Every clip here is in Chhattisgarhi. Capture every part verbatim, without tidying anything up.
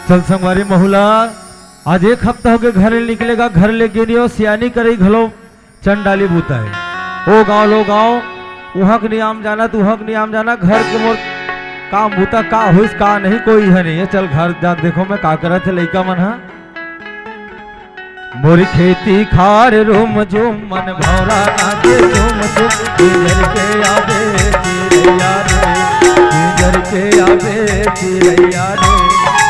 चल संगवारी महुला, आज एक हफ्ता होगे घर ले निकले गा, घर ले गेनी हो, सियानी करई घलो चंडाली बूता हे। ओ गांव लो गांव, उहां के नियम जाना, तू उहां के नियम जाना, घर के मोर काम बूता का होइस का नहीं, कोई ह नहीं हे। चल घर जाके देखों मैं का करत हे लइका मन ह। मोर खेती खार रूम झूम, मन भौरा नाचे झूम झूम। किंजर के आवे चिरैया रे, किंजर के आवे चिरैया रे।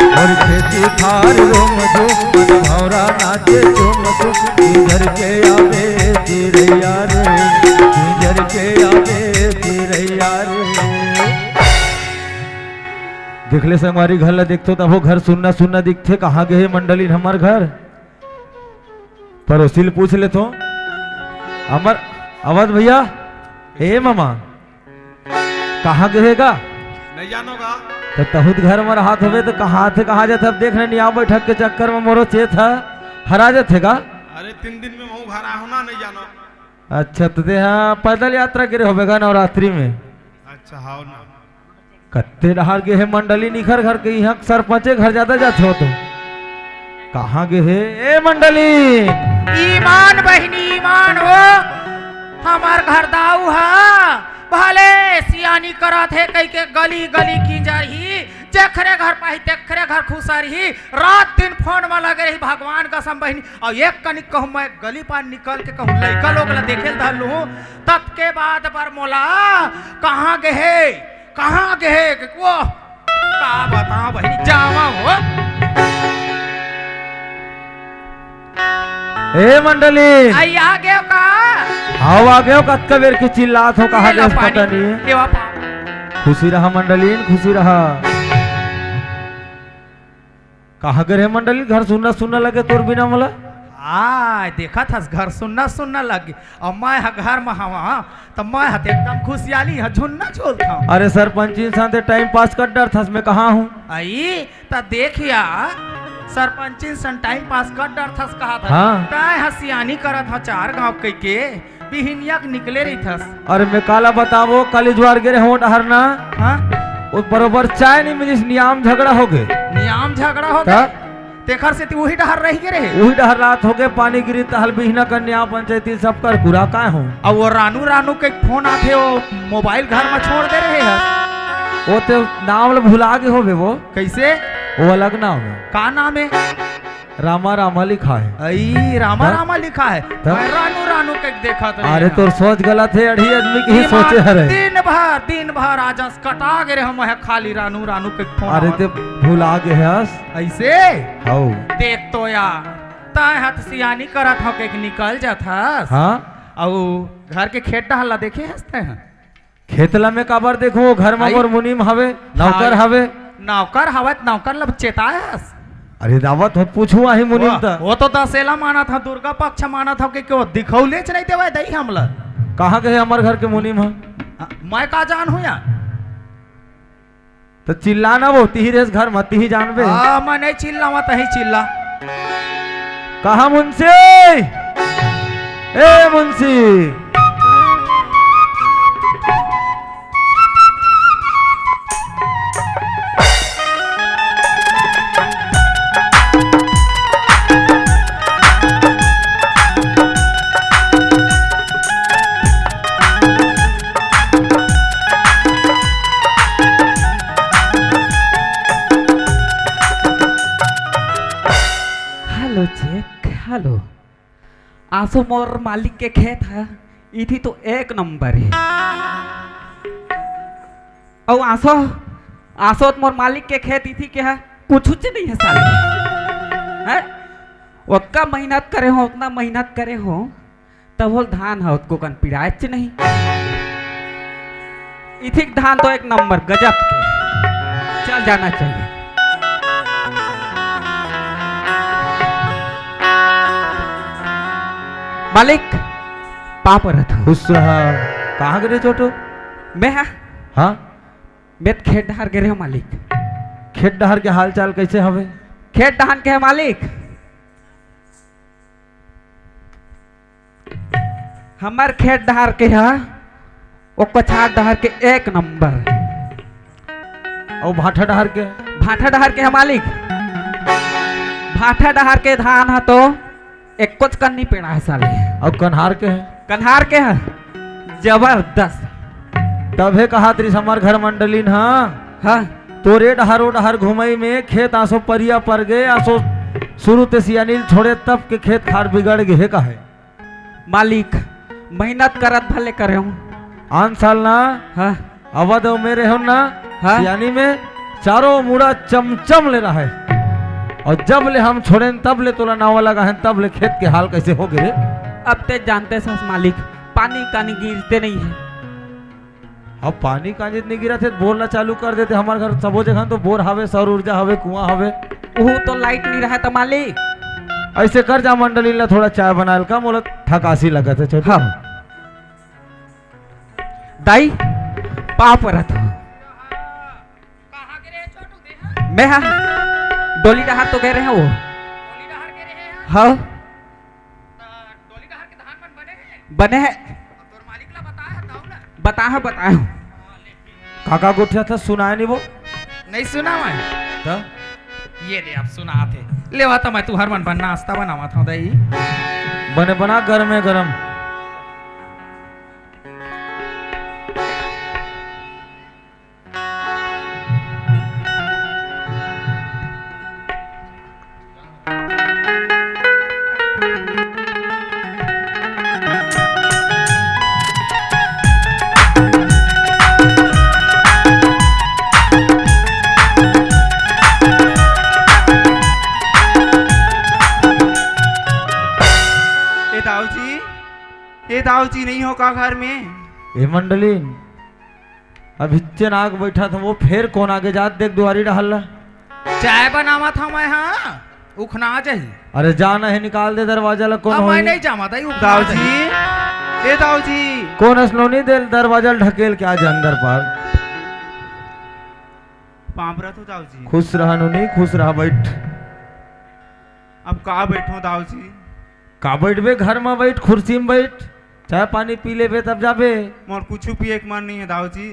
मोर खेती खार रूम झूम, मन भौरा नाचे झूम झूम। किंजर के आवे चिरैया रे, किंजर के आवे चिरैया रे। देख ले संगवारी, घर ला देखथो तभो घर सुन्ना सुन्ना दिखथे। कहाँ गे हे मंडलीन हमर घर? पड़ोसी ले पूछ लेथो। अमर, अवध भैया, ए मामा, कहाँ गे हे गा? नहीं जानो गा। त तहूत घर म रहत हवे त कहाँ थे, कहाँ जाथे? अब देख न, नियाव बैठक के चक्कर म मोरो चेत ह हरा जाथे गा। अरे तीन दिन में महूं घर आहूं ना, नहीं जानो। अच्छा, त तेहा पैदल यात्रा करे होबे गा नवरात्रि में? अच्छा, हाव ना। कत्ते डहार गे हे मंडली निखर घर के, इहां सरपंचे घर जादा जाथे हो तो। कहाँ गे हे ए मंडली? ईमान बहिनी ईमान हो, हमर घर दाऊ ह भले सियानी करत हे कहिके गली गली किंजरही, जेखरे घर पाही तेखरे घर खुसरही, रात दिन फोन म लगे रही। भगवान कसम बहिनी, अउ एक कनिक कहूं मैं गली पार निकल के कहूं लइका लोग ला देखे ल धर लूं, तब के बाद बर मोला कहाँ गे हे, कहाँ गे हे? वो का बताओं बहिनी, जावा हो। ए मंडली। आई आ गयो का? हाव आ गयो, कतका बेर के चिल्लात हो, कहाँ ये ला गे हस पानी, पता नहीं। देवा पानी। खुशी रहा मंडलीन, खुशी रहा। कहाँ गे रहे मंडली? घर सुन्ना सुन्ना लगे तोर बिना मोला। आय, देखत हस घर सुन्ना सुन्ना लगे। अउ मैं ह घर म हवा, त मैं ह त एकदम खुशियाली ह, झुन्ना झूलथंव। अरे सरपंचिन संग ते टाइम पास कर डरथस, मैं कहाँ हूँ? अई, त देख या, सरपंचिन संग टाइम पास कर डरथस कहा था। हाँ। तैं ह सियानी करत ह चार गांव कहिके, बिहिनिया के निकले रहिथस। अरे मैं काला बतावो, कल जुआर गे रहे हों डहर ना। हाँ? वो बरोबर चाय नहीं मिलिस, नियाम झगड़ा होगे। नियाम झगड़ा होगे? त? तेखर सेती उही डहर रहि गे रहे। उही डहर रात होगे, पानी गिरी तहल बिहना कन्या पंचायती सब कर कुरा काय हो। अउ वो रानू रानू के फोन आथे, वो मोबाइल घर म छोड़ दे रहे ह। वो ते नाम ल भुला गे होबे वो। कइसे? वो अलग नाम हे। का नाम हे? रामा रामा लिखा हे। अई, रामा त? रामा लिखा हे। त? मैं रानू रानू के देखत रहे अरे, हंव। तोर सोच गलत हे, अढ़ी आदमी के ही ये सोचे बात हरे। दिन भर, दिन भर आज अस कटा गे रहे हंव, मैं खाली रानू रानू के फोन अरे, आवत। ते भुला गे हस। अइसे? हौ। देख तो यार, तैं ह त सियानी करत हव के निकल जात हस। हाँ? अउ घर के खेत डहर ला देखे हस तैं ह? खेत ला मैं काबर देखूं? वो घर म अई। मोर मुनीम हवे, नौकर हाय। हवे। नौकर हवय त नौकर ला चेताय हस। अरे दावत हो, पूछू आही मुनीम वो, त। वो तो दसेला मानत ह, दुर्गा पक्ष मानत ह के, के वो दिखौलेच नहीं देवय दई हमला। कहाँ गे हे हमर घर के मुनीम ह? अ, मैं का जानहूं यार। त चिल्ला ना वो, तिही रेस घर म, तिही जानबे। हाँ, मैं नहीं चिल्लावा, तहीं चिल्ला। कहाँ मुंशी? ए मुंशी। Hello check, hello। आसो मोर मालिक के खेत ह, इथी तो एक नंबर हे। अउ आसो, आसो त मोर मालिक के खेत इथी के ह, कुछुच नहीं हे साले। हैं? ओतका मेहनत करे हों, ओतना मेहनत करे हों, तभो ले धान ह ओतको कन पिड़ायच नहीं। इथी के धान तो एक नंबर गजब के। चल जाना चाहिए। मालिक, पाँव परत हंव। खुश रहा। कहाँ गे रहे छोटू? मैं हा? हाँ? मैं त खेत डहर गे रहे हंव मालिक। खेत डहर के हाल चाल कइसे हवे? खेत डहर के हे मालिक। हमर खेत डहर के ह, ओ कछार डहर के एक नंबर। अउ भाठा डहर के? भाठा डहर के ह मालिक, ठाठा डहर के धान ह तो एक्कोच कन नी पेड़ा हे साले। अउ कन्हार के हे? कन्हार के हे, जबरदस्त। तभे कहात रिस हमर घर मंडलिन ह। हाँ। तोरे डहर ओ डहर घुमई में खेत आसो परिया पर गे, आसो शुरू ते सियानिल छोड़े तब के खेत खार बिगड़ गे हे काहे? मालिक, मेहनत करत भले करे हूँ। आन साल ना, हाँ। अवध में रहे हो ना, हाँ। सियानी में चारों मुड़ा चमचम ले रहा है। अउ जब ले हम छोड़ेन, तब ले तोला नावा लगा है, तब ले खेत के हाल कैसे हो गे? अब ते जानते सस मालिक, पानी कानी गिरते नहीं है। अब पानी कांजित नहीं गिरा थे, बोर ला चालू कर देते। हमारे घर सबो जगह तो बोर हवे, सौर ऊर्जा हवे, कुआं हवे। उहू तो लाइट नहीं रहा था मालिक। ऐसे कर जा मंडली ला थोड़ा चाय बनायल का, मोला थकासी लगत है छोटू। हाँ। दाई, पाँव परत हूँ। मैं हाँ, डोली डहार तो गए रहे वो। हाँ। बने हैं। बताहा, बताहा। गोठिया था, सुनाय नहीं वो। नहीं सुना मैं। तो? ये ले, अब सुना थे। ले, वा तो मैं तुहर मन बर नाश्ता बनावा था, दाई। बने बना, गरमे गरम। ए दाऊ जी, ए दाऊ जी, नहीं हो का घर में? ए मंडली, अब हिच्चे नाक बैठा था वो, फेर कोन आगे जात देख दुआरी डहर ला। चाय बनावा था मैं, हाँ, उखना जाही। अरे जाना है, निकाल दे दरवाजा ला, कोन अब मैं होई? नहीं जामा था, उखना दाऊ जी, जाही। ए दाऊ जी। कोन असलोनी दे दरवाजा ला ढकेल के आ जा अंदर पर। पाँव परत हूँ दाऊ जी। खुश रहा नोनी, खुश रहा, बैठ। अब का बैठो दाऊ जी? का बैठबे, घर में बैठ, कुर्सी में बैठ, चाय पानी पी लेबे तब जाबे। मोर कुछु पिए के मन नहीं है दाऊ जी।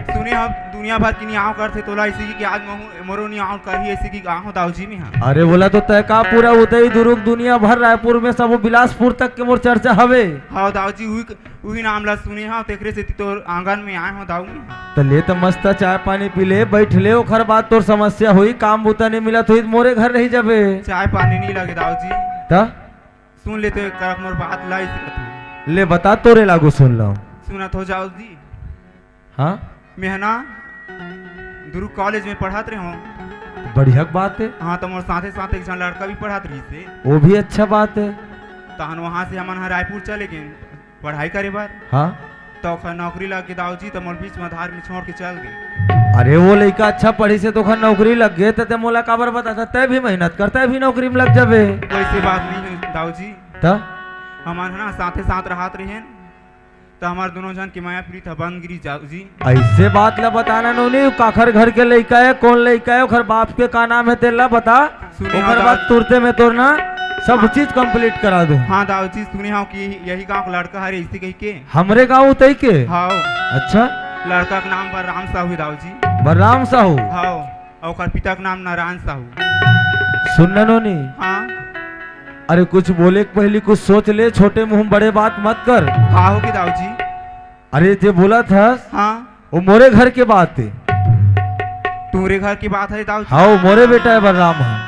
सुने हम दुनिया भर की नियाव करथे तोला, इसी की कि आज महू मोरो नियाव करही, इसी की गाँव दाऊ जी में हाँ। अरे बोला तो तय का पूरा उदय दुर्ग दुनिया भर रायपुर में सब बिलासपुर तक के मोर चर्चा हवे। हाँ दाऊ जी, उही उही नाम ला सुने हव, तेकरे सेती तोर आंगन में आए हव दाऊ मैं। त ले त मस्त चाय पानी पी ले, बैठ ले, ओखर बाद तोर समस्या होई, काम बूता नइ मिलत होई त मोरे घर रही जाबे। चाय पानी नइ लगे दाऊ जी। त? सुन ले तो एक तरफ मोर बात ला इसी कथू। ले बता, तोरे लागू सुन लव। सुनत हो दाऊ जी? हाँ? मैं ह ना दुर्ग कॉलेज में पढ़त रहे हूँ। बढ़िया के बात है। हाँ, तो मोर साथे साथ एक झन लड़का भी पढ़त रहिस हे। वो भी अच्छा बात है। तहन वहाँ से हमन ह रायपुर चले गेन पढ़ाई करे बर। हाँ। तो ओखर नौकरी लग गे दाऊ जी, तो मोर बीच में धार में छोड़ के चल गे। अरे वो लइका अच्छा पढ़िस हे तो ओखर नौकरी लग गे, त ते मोला काबर बताथा? तै भी मेहनत कर, तै भी नौकरी में लग जाबे। वैसे बात नहीं है दाऊ जी। त? हमन ह ना साथे साथ रहत रहेन, त हमर दोनों झन के मया प्रीत ह बन गिरी जाऊ जी। ऐसे बात ला बताना नोनी, काखर घर के लइका है, कौन लइका है, ओखर बाप के का नाम है, तेला बता। सुने ओखर हव बाद दाऊ। तुरते में तोर ना सब हाँ। चीज complete करा दूं। हाँ दाऊ जी, सुने हव कि यही गांव के लड़का हरे, इसी कही के। हमरे गांव उतई के? हाँ। अच्छा। लड़का के नाम बलराम साहू हे दाऊ जी। बलराम साहू? हाँ। अउ ओकर पिता के नाम नारायण साहू। सुन ना नोनी। हाँ। अरे कुछ बोले के पहली कुछ सोच ले, छोटे मुंह में बड़े बात मत कर। का हो गे दाऊ जी? अरे जे बोलत हस, हाँ। वो मोरे घर के बात है। तोरे घर की बात है दाऊ जी? हाँ, वो मोरे बेटा है बलराम है।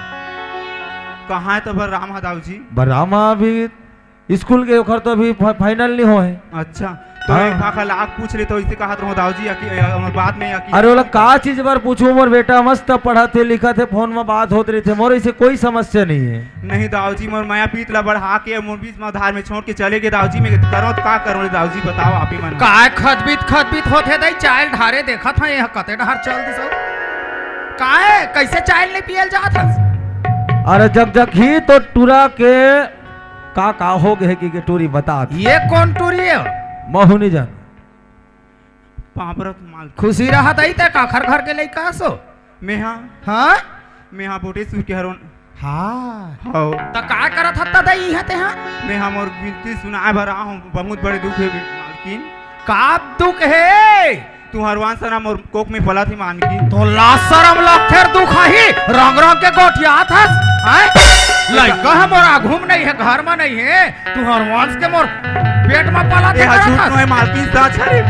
कहाँ है तो बलराम है दाऊ जी? बलराम है अभी स्कूल के, ओखर तो अभी फा-, final नहीं हो है। अच्छा, तो हाँ। एक भाखा लाग पूछ ले तो इसे कहत रहो दाऊ जी, या कि, अ, हमर बात में या कि अरे ओला का चीज बर पूछू, मोर बेटा मस्त पढ़त हे, लिखत हे, फोन में बात होत रहिथे, मोर इसे कोई समस्या नहीं है। नहीं दाऊ जी, मोर मया प्रीत ला बढ़ा के मोर बीच में धार में छोड़ के चले गे दाऊ जी, मैं करो तो का करो रे दाऊ जी, बताओ आप ही मन। काय खतबीत खतबीत होत हे दाई, चाय ल ढारे देखत हं, ये कते डहर चल दिस हो। काय, कैसे चाय ल नहीं पियल जात हस? अरे जग जग ही तो टूरा के का का हो गए कि के टूरी बता। ये कौन टूरी है? महू नहीं जान। पाँव परत हूँ माल। खुशी रहा दाई, ते काखर घर के लइका हस ओ? मैं हाँ। हाँ? मैं हाँ बोटेश्वर के हरों। हाँ। हव। त का करत हस त दाई इहाँ ते हाँ? मैं हाँ मोर बिनती सुनाए बर आ हूँ, बहुत बड़े दुख हे मालकिन। का दुख हे? तुंहर वंश ना मोर कोख में पलत हे मालकिन। तो लाज सरम लगथे रे दुखाही, रंग रंग के गोठियात हस, हैं? लइका ह मोर आघू म नइ हे, घर म नइ हे, तुंहर वंश के मोर पेट म पलत हे ए हा करत झूठ हस। नोहे मालकिन, सच हरे।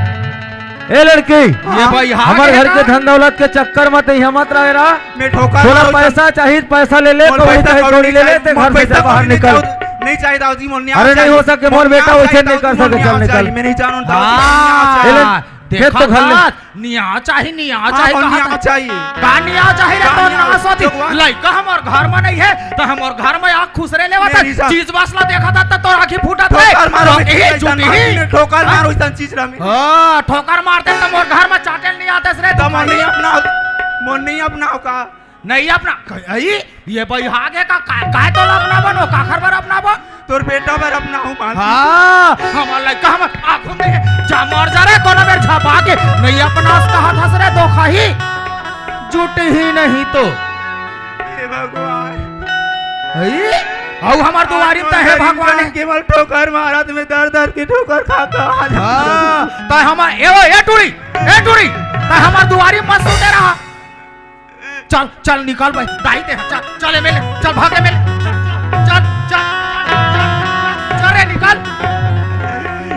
ए लड़की, ये हाँ। भाई, हाँ, हमर ये घर के ना। धन दौलत के चक्कर म तइहा मत रहे रा। मैं ठोकर थोड़ा मारो पैसा चाहिए, पैसा ले ले, मोर कौड़ी पैसा चाहिए, कौड़ी कौड़ी ले ले, चाहिए, ते मोर घर से पैसा जा, बाहर कौड़ी निकल। नहीं चाहिए दाऊ जी, मोर न्याय अरे, नहीं चाहिए, हो सके, मोर मोर बेटा न्याय वैसे चाहिए, नहीं कर मोर सके, न्याय चल, निकल। चाहिए, मैं नहीं जानूं दाऊ जी, मोर न्याय हाँ। चाहिए। ले, खेत तो घर ले। देखा, निया चाही, निया हाँ, चाही, कौन कहा निया था? चाहिए? का निया चाही रे, का तोर निया? नास होती। भगवान। लइका हमर घर म नइ हे, त हमर घर म आके खुसरे लेवत हे। मेरी जान। चीज बस ला देखत हे, त तोर आँखी फूटत हे। ठोकर मारो, तो मैं यही चीज चूती जानता ही। हूँ, ठोकर हाँ? मारो, इसन चीज ला मैं। हाँ, ठोकर मारते त मोर घर म चाटे ल नइ आते रे, त तो मोर खाली नहीं अपना, मोर नहीं अपना का? नहीं अपना, अई, ये बइहा गे का, का, काय तोला अपनाबो, काखर बर अपनाबो? तोर बेटा बर अपनाहूं मालकिन। हाँ, हमर लइका हमर आँखू में जा मर जा रे, कोनो बेर झपा के, नहीं अपनास कहत हस रे दुखाही, जुटही नहीं तो। हे भगवान। अई, अउ हमर दुआरी म त हे भगवान हे। केवल ठोकर मारत में दर दर के ठोकर खा खा। हाँ, त हमर, ए ओ, ए टूरी, ए टूरी, त हमर दुआरी म मत सुते रहा। चल, चल, निकल भाई, दाई दे, चल, चल, एमे ले, चल, भाग, एमे ले, चल, चल, चल, चल, चल, चल रे, निकल।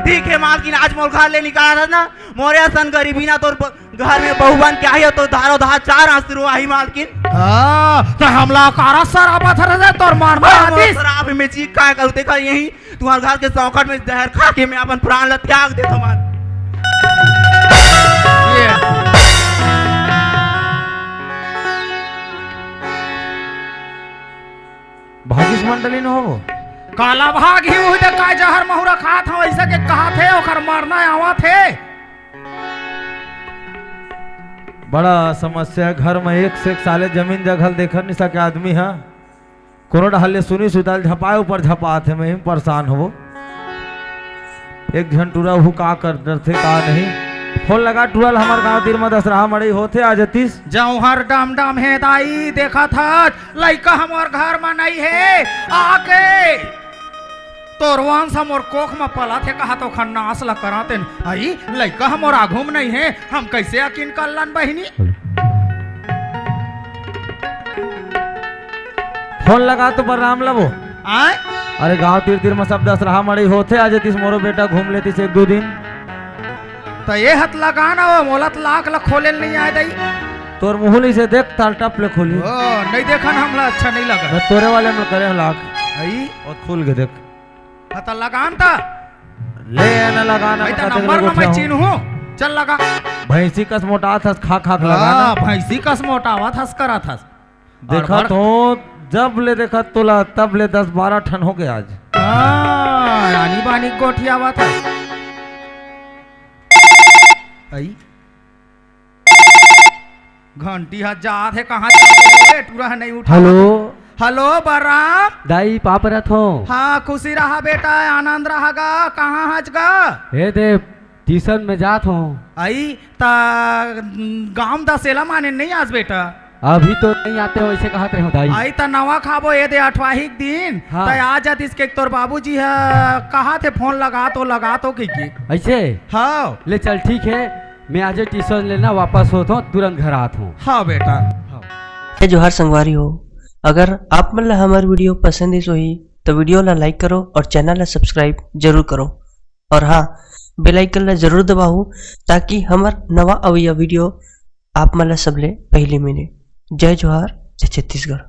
ठीक हे मालकिन, आज मोर घर ले निकालत हस ना, मोरे असन गरीबी ना तोर ब-, घर में बहू बन के आही, तो धारो धार चार आंसू आही मालकिन। हाँ, त हमला कारा सराबत हस रे, तोर मारना अरे, मोर आतिस। सराब में जी काय करू, देखा यही तुंहर घर के चौखट में जहर खा के मैं अपन प्राण ला त्याग देत हंव। ये। भागिस मंडली न होवो। काला भाग ही उही दे काय जहर महुरा खात हंव, अइसे के कहत हे, ओकर मरना आवत हे। बड़ा समस्या हे घर में, एक से एक साले जमीन जघा ल देखत नइ सके आदमी ह। कोनो डहर ले सुनी सुताल झपाए ऊपर झपात हे, मैं ही परेशान होवो। एक झन टूरा हू का कर डरथे का नहीं। फोन लगा टूरा ल, हमर गांव तीर म दसरहा मड़ई होथे, आ जतिस। जौहर डम डम हे दाई, देखत हस, लइका हमर घर म नइ हे, आके तोर वंश हमर कोख म पलत हे, कहा तो खन्नास ल करा तेन। अई, लइका हमर आघू म नइ हे, हम कइसे यकीन कर लन बहिनी? फोन लगा तो बलराम ल वो। आय? अरे गांव तीर तीर म सब दसरहा मड़ई होथे, आ जतिस मोरो बेटा घूम लेतिस एक दू दिन। त ए हत लगा ना वो, मोला त लाख ल खोले ल नइ आय दई। तोर मुंह नइ से देख, ताल टप ले खोली। ओ, नइ देखन हमला अच्छा नइ लगा। मैं तोरे वाले में करे लाख। अई? अउ खुल के देख। हाँ, त लगान त। ले ना लगाना, भाई, त नंबर में मैं चिन्हूं। चल लगा। भैंसी कस मोटात हस, खा खा के लगाना। हाँ, भैंसी कस मोटावत हस, करत हस। देखत हंव, जब ले देखत तोला, तब ले दस बारह ठन हो गे आज। हाँ, आनी बानी गोठियावत हस। अई। घंटी ह जात हे, कहाँ चल गे हे? टूरा ह नइ उठावत। हेलो। हेलो, बलराम। दाई, पाँव परत हंव। हाँ, खुशी रहा बेटा, आनंद रहा गा, कहाँ हच गा? ए दे, ट्यूशन में जात हंव। अई, त गांव दसेला माने नइ आस बेटा? अभी तो नइ आते हंव, अइसे कहत रहेंव दाई। अई, त नवा खाबो, ए दे अठवाही के दिन, हाँ। त आ जातिस के तोर बाबूजी ह कहत हे फोन लगा तो, लगा तो कहिके। अइसे? हाँ। ले चल, ठीक हे। मैं आजे ट्यूशन ले ना वापस होत हंव, तुरंत घर आत हंव। हाँ बेटा। हाँ। जय जोहार संगवारी हो, अगर आप मन ला हमर video पसंद आइस होही, त video ला like करो और channel ला subscribe जरूर करो। और हाँ, bell icon ला जरूर दबाओ, ताकि हमर नवा अवइया video आप मन ला सबले पहली मिले। जय जोहार, जय छत्तीसगढ़।